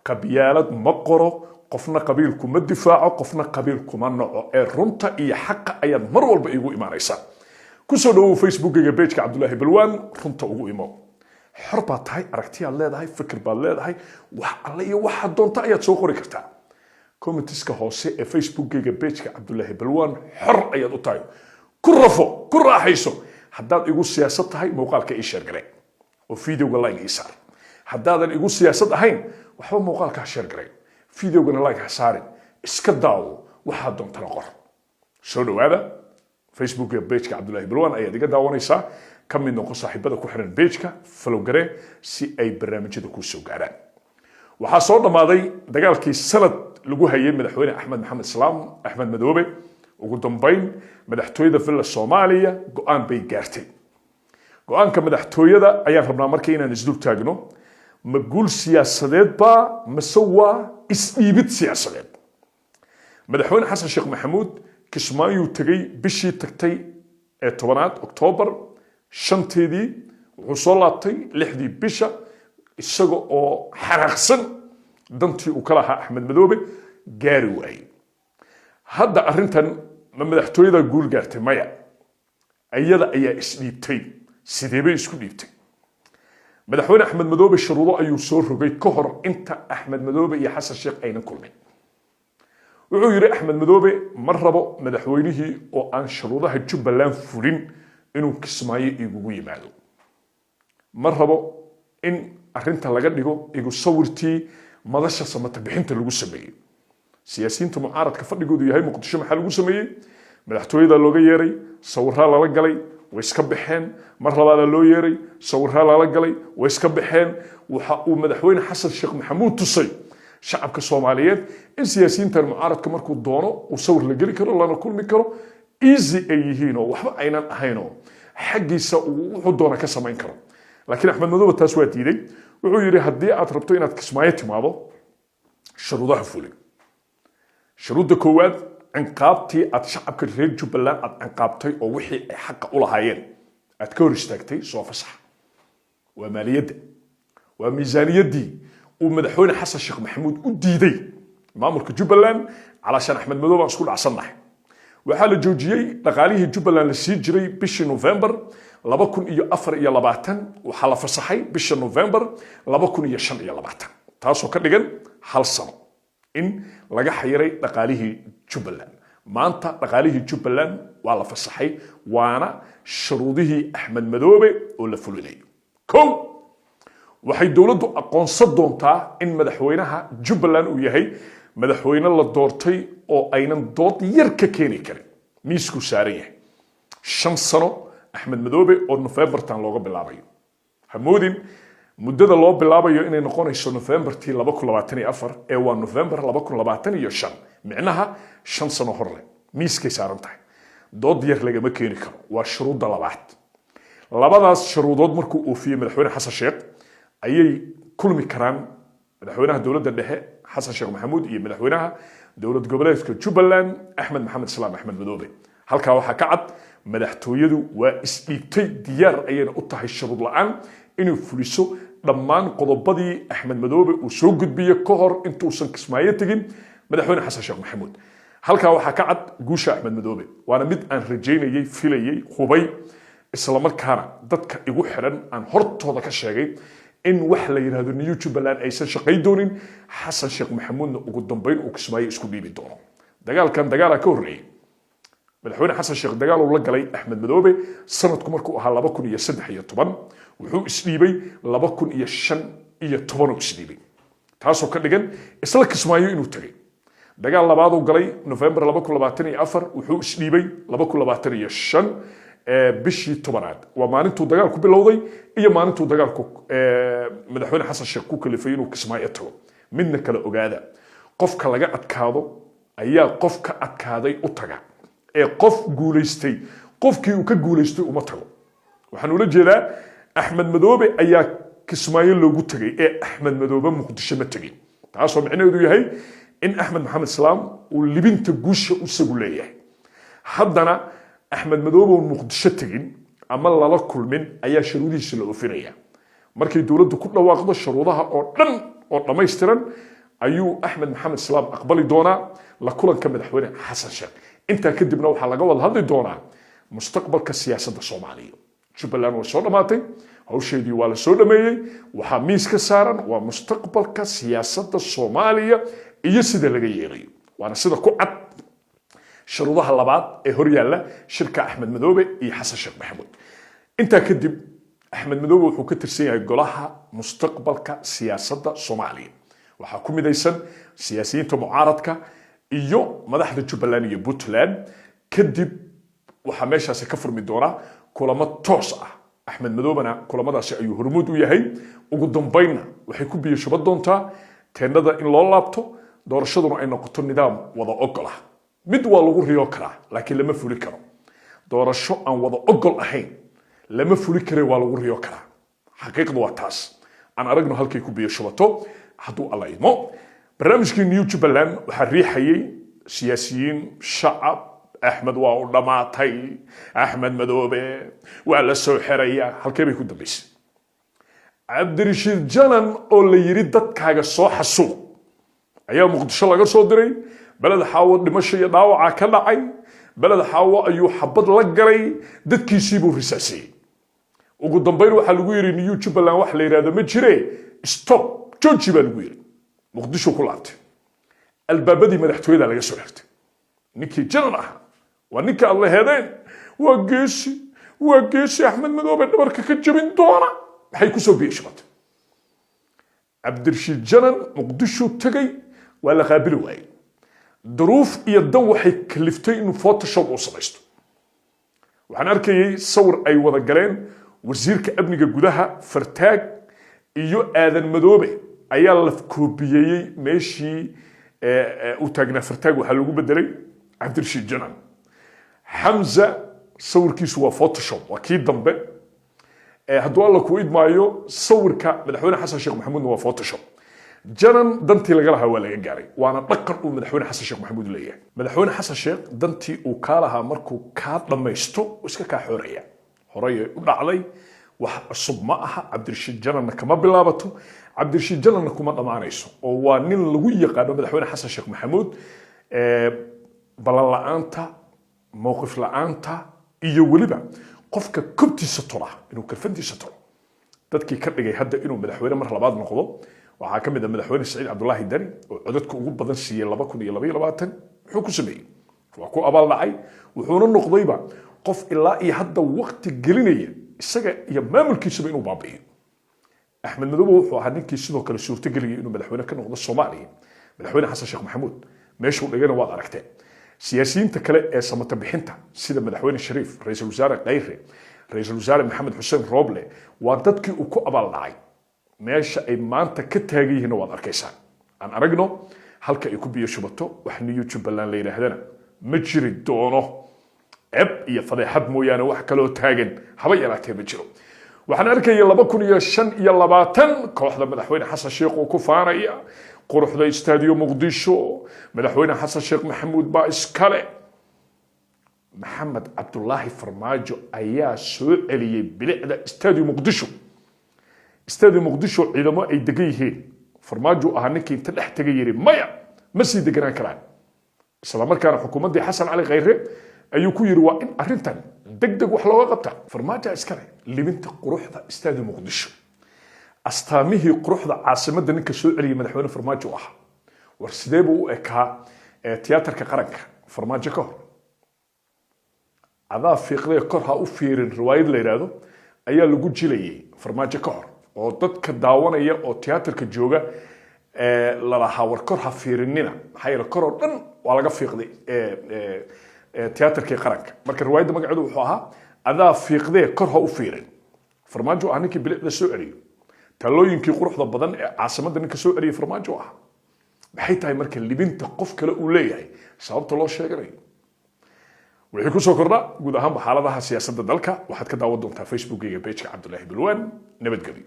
Qabyaalad ma qoro, qofna qabiil kuma difaaco, qofna qabiil kuma naco, ee runta iyo xaqa ayaad mar walba iigu imaanaysaa. Kusoo dhawow Facebookayga, pageka Cabdulaahi Balwaan. Runta ugu imo. Xor baad tahay, aragtiyaad leedahay, fikir baad leedahay, wax alle iyo waxaad doonta ayaad soo qori kartaa commentiska hoose ee Facebookayga, pageka Cabdulaahi Balwaan. Xor ayaad u tahay, ku rafo, ku raaxayso. Haddaad igu siyaasad tahay, muuqaalka ii share garee oo videoga like ii saar. Haddaadan igu siyaasad ahayn, waxba muuqaalka ha share garay, videogana like ha saarin. Iska daawo, waxaad doontana qor. Soo dhawaada. Facebooka pageka Cabdulaahi Balwaan ayaad iga daawanaysaa. Ka mid noqo saaxiibada ku xiran pageka, follow garee si ay barnaamijyada kuu soo gaaraan. Waxaa soo dhammaaday dagaalkii sanad lagu hayay madaxweyne Axmed Maxamed Islaam, Axmed Madoobe. Ugu dambayn madaxtooyada Villa Soomaaliya go-aan bay gaartay. Go-aanka madaxtooyada ayaan rabnaa marka inaan isdul taagno. Ma guul siyaasadeed baa mase waa isdhiibid siyaasadeed? Madaxweyne Xasan Sheekh Maxamuud Kismaayuu tegey bishii tagtay ee 10aad, Oktoobar 5teedii. Wuxuu soo laabtay 6dii bisha, isaga oo xanaaqsan, dantii uu ka lahaa Axmed Madoobe gaari waayey. Hadda arrintan ma madaxtooyada guul gaartay? Maya, iyada ayaa isdhiibtay. Sidee bay isku dhiibtay? Madaxweyne Axmed Madoobe shuruudo ayuu soo rogay ka hor inta Axmed Madoobe iyo Xasan Sheekh aynan kulmin. Wuxuu yidhi Axmed Madoobe, ma rabo madaxweynihii oo aan shuruudaha Jubbaland fulin inuu Kismaayo igugu yimaado. Ma rabo in arrinta laga dhigo igu sawirtii madasha samata bixinta lagu sameeyey. Siyaasiyiinta mucaaradka fadhigoodu yahay Muqdisho maxaa lagu sameeyey? Madaxtooyada looga yeeray, sawiraa lala galay, way iska baxeen. Mar labaadaa loo yeeray, sawiraa lala galay, way iska baxeen. Waxa uu madaxweyne Xasan Sheekh Maxamuud tusay shacabka Soomaaliyeed in siyaasiyiintan mucaaradka markuu doono uu sawir la geli karo, lana kulmi karo, easy ay yihiin oo waxba aynan ahaynoo xaggiisa uu wuxuu doona ka samayn karo. Laakiin Axmed Madoobe taas waa diiday. Wuxuu yidhi, haddii aad rabto inaad Kismaayo timaado, shuruudaha fulin. Shuruudda koowaad, cinqaabtii aad shacabka reer Jubbaland aad cinqaabtay oo wixii ay xaqa u lahaayeen aad ka hor istaagtay, soo fasax. Waa maaliyadda, waa miisaaniyaddii uu madaxweyne Xasan Sheekh Maxamuud u diiday maamulka Jubbaland. Calaashaan Axmed Madoobe aan isku dhacsannahay, waxaa la joojiyey dhaqaalihii Jubbaland la sii jiray bishii November 2024. Waxaa la fasaxay bisha November 2025, taasoo ka dhigan hal sano in laga xayiray dhaqaalihii Jubbaland. Maanta dhaqaalihii Jubbaland waa la fasaxay, waana shuruudihii Axmed Madoobe oo la fulinayo. Kow, waxay dowladdu aqoonsan doontaa in madaxweynaha Jubbaland uu yahay madaxweyne la doortay oo aynan dood yar ka keeni karin, miiskuu saaran yahay. 5 sano Axmed Madoobe oo Novembertan looga bilaabayo. Hamoodin muddada loo bilaabayo inay noqonayso Novembertii 2024, ee waa November 2025, micnaha 5 sano hor leh miiskay saaran tahay, dood yar lagama keeni karo. Waa shuruudda labaad. Labadaas shuruudood markuu oofiyey madaxweyne Xasan Sheekh ayay kulmi karaan madaxweynaha dowladda dhexe Xasan Sheekh Maxamuud iyo madaxweynaha dowlad goboleedka Jubbaland Axmed Maxamed Islaam, Axmed Madoobe. Halkaa waxaa ka cad, madaxtooyadu waa isdhiibtay, diyaar ayayna u tahay shuruud la-aan inay fuliso dhammaan qodobadii Axmed Madoobe uu soo gudbiye ka hor intuusan Kismaayo tegin madaxweyne Xasan Sheekh Maxamuud. Halkaa waxaa ka cad guusha Axmed Madoobe, waana mid aan rajaynayey, filayey, hubay, islamarkaana dadka igu xiran aan hortooda ka sheegay in wax la yidhahdo New Jubbaland aysan shaqay doonin, Xasan Sheekh Maxamuudna ugu dambeyn uu Kismaayo isku dhiibi doono. Dagaalkan dagaalaa ka horreeyey. Madaxweyne Xasan Sheekh dagaal uu la galay Axmed Madoobe sanadku markuu ahaa 2013, wuxuu isdhiibay 2015 uu isdhiibay, taasoo ka dhigan isla Kismaayo inuu tegay. Dagaal labaaduu galay November 2024, wuxuu isdhiibay 2025 bishii 10aad. Waa maalintuu dagaalku bilowday iyo maalintuu dagaalku madaxweyne Xasan Sheekh ku kalifay inuu Kismaayo tago. Midna kale ogaada, qofka laga adkaado ayaa qof ka adkaaday u taga, ee qof guulaystay qofkii uu ka guulaystay uma tago. Waxaan ula jeedaa, Axmed Madoobe ayaa Kismaayo loogu tegay ee Axmed Madoobe Muqdisho ma tegin, taasoo micnaheedu yahay in Axmed Maxamed Islaam uu libinta guusha isagu leeyahay. Haddana Axmed Madoobe oon Muqdisho tegin ama lala kulmin ayaa shuruudihiisa la oofinaya. Markay dowladdu ku dhawaaqdo shuruudaha oo dhan oo dhammaystiran. Ayuu Axmed Maxamed Islaam aqbali doonaa la kulanka Madaxweyne Xasan Sheekh. Intaa kadibna waxaa laga wada hadli doonaa mustaqbalka siyaasadda Soomaaliya. Jubbaland way soo dhammaatay, hawsheedii waa la soo dhameeyey. Waxaa miis ka saaran waa mustaqbalka siyaasadda Soomaaliya iyo sida laga yeelayo, waana sida ku cad shuruudaha labaad ee horyaalla shirka Axmed Madoobe iyo Xasan Sheekh Maxamuud. Intaa kadib, Axmed Madoobe wuxuu ka tirsan yahay golaha mustaqbalka siyaasadda Soomaaliya. Waxaa ku midaysan siyaasiyiinta mucaaradka iyo madaxda Jubbaland iyo Puntland. Kadib waxaa meeshaasi ka furmi doonaa kulamo toos ah. Axmed Madoobena kulamadaasi ayuu hormuud u yahay. Ugu dambaynna waxay ku biyo shuban doontaa teendhada in loo laabto, doorashaduna ay noqoto nidaam wada ogol ah. Mid waa lagu riyo karaa, laakiin lama fuli karo. Doorasho aan wada ogol ahayn lama fuli kare, waa lagu riyo karaa. Xaqiiqdu waa taas. Aan aragno halkay ku biyo shubato hadduu Alla idmo. Barnaamijkii New Jubbaland waxaa riixayay siyaasiyiin, shacab. Axmed waa u dhammaatay, Axmed Madoobe waa la soo xeraya. Halkee bay ku dambaysay? Cabdirashiid Janan oo la yidhi dadkaaga soo xasuuq ayaa Muqdisho laga soo diray. Beled Xaawo dhimasho iyo dhaawaca ka dhacay. Beled Xaawo ayuu xabad la galay, dadkiisii buu risaasiyey. Ugu dambayn waxaa lagu yidhi New Jubbaland wax la yidhahdo ma jire, stop, jooji baa lagu yidhi. Muqdisho ku laabtay, albaabadii madaxtooyada laga soo xirtay. Ninkii Janan ahaa waa ninka aad la heedeen, waa geesi, waa geesi Axmed Madoobe dhabarka ka jabin doona. Maxay kusoo biyo shubatay? Cabdirashiid Janan Muqdisho tegay, waa la qaabili waayey. Duruuf iyo dan waxay kaliftay inuu Photoshop uu samaysto. Waxaan arkayay sawir ay wada galeen wasiirka amniga gudaha Fartaag iyo Aadan Madoobe ayaa la koobiyeeyey. Meeshii uu taagnaa Fartaag waxaa lagu bedelay Cabdirashiid Janan. Xamza sawirkiisu waa Photoshop, waa kii dambe. Hadduu Alla ku idmaayo, sawirka Madaxweyne Xasan Sheekh Maxamuudna waa Photoshop. Janan dantii laga lahaa waa laga gaaray, waana dhaqan uu Madaxweyne Xasan Sheekh Maxamuud leeyahay. Madaxweyne Xasan Sheekh dantii uu kaa lahaa markuu kaa dhammaysto, uu iska kaa xooraya. Horey u dhacday, wax cusub ma aha. Cabdirashiid Jananna kama bilaabato, Cabdirashiid Jananna kuma dhammaanayso, oo waa nin lagu yaqaano Madaxweyne Xasan Sheekh Maxamuud ballan la'aanta, mowqif la'aanta iyo weliba qofka kobtiisa tola inuu karfantiisa tolo. Dadkii ka dhigay hadda inuu madaxweyne mar labaad noqdo waxaa ka mid ah Madaxweyne Saciid Cabdulaahi Dani oo codadka ugu badan siiyey 2022. Muxuu ku sameeyey? Waa ku abaal dhacay, wuxuuna noqdayba qof ilaa iyo hadda waqti gelinaya isaga iyo maamulkiisaba inuu baabi'iyo. Axmed Madoobe wuxuu ahaa ninkii sidoo kale suurtageliyay inuu madaxweyne ka noqdo Soomaaliya Madaxweyne Xasan Sheekh Maxamuud. Meeshuu dhigana waad aragteen. Siyaasiyiinta kale ee samata bixinta sida Madaxweyne Shariif, Ra-iisul Wasaare Khayre, Ra-iisul Wasaare Maxamed Xuseen Rooble waa dadkii uu ku abaal dhacay. Meesha ay maanta ka taagan yihiinna waad arkaysaan. Aan aragno halka ay ku biyo shubato. Wax New Jubbaland la yidhaahdana ma jiri doono, ceb iyo fadeexad mooyaane wax kaloo taagan haba yaraatee ma jiro. Waxaan arkaya 2025 kooxda Madaxweyne Xasan Sheekh oo ku faanaya quruxda Istaadiyo Muqdisho, Madaxweyne Xasan Sheekh Maxamuud baa iskale. Maxamed Cabdulaahi Farmaajo ayaa soo celiyey bilicda Istaadiyo Muqdisho. Istaadiyo Muqdisho ciidamo ay degan yihiin, Farmaajo ahaa ninkii inta dhex tegay yiri maya, ma sii deganaan karaan. Isla markaana xukuumaddii Xasan Cali Khayre ayuu ku yiri waa in arrintan deg deg wax looga qabta. Farmaajo iskale libinta quruxda Istaadiyo Muqdisho, astaamihii quruxda caasimadda ninka soo celiyay Madaxweyne Farmaajo ahaa. War sidee buu u ekaa Tiyaatarka Qaranka Farmaajo ka hor? Adaa fiiqdee kor ha u fiirin riwaayad la yidhaahdo ayaa lagu jilayay Farmaajo ka hor, oo dadka daawanaya oo tiyaatarka jooga lalahaa war kor ha fiirinina, maxaa yeele kor oo dhan waa laga fiiqday Tiyaatarkii Qaranka. Marka riwaayadda magaceedu wuxuu ahaa Adaa fiiqdee kor ha u fiirin. Farmaajo ah ninkii bilicda soo celiyo, talooyinkii quruxda badan ee caasimadda ninka soo celiyay Farmaajo ah. Maxay tahay marka libinta qof kale uu leeyahay sababta loo sheeganayo? Wixii kusoo kordha guud ahaanba xaaladaha siyaasadda dalka waxaad ka daawan doontaa Facebookgayga, page-ka Cabdulaahi Balwaan. Nabadgelyo.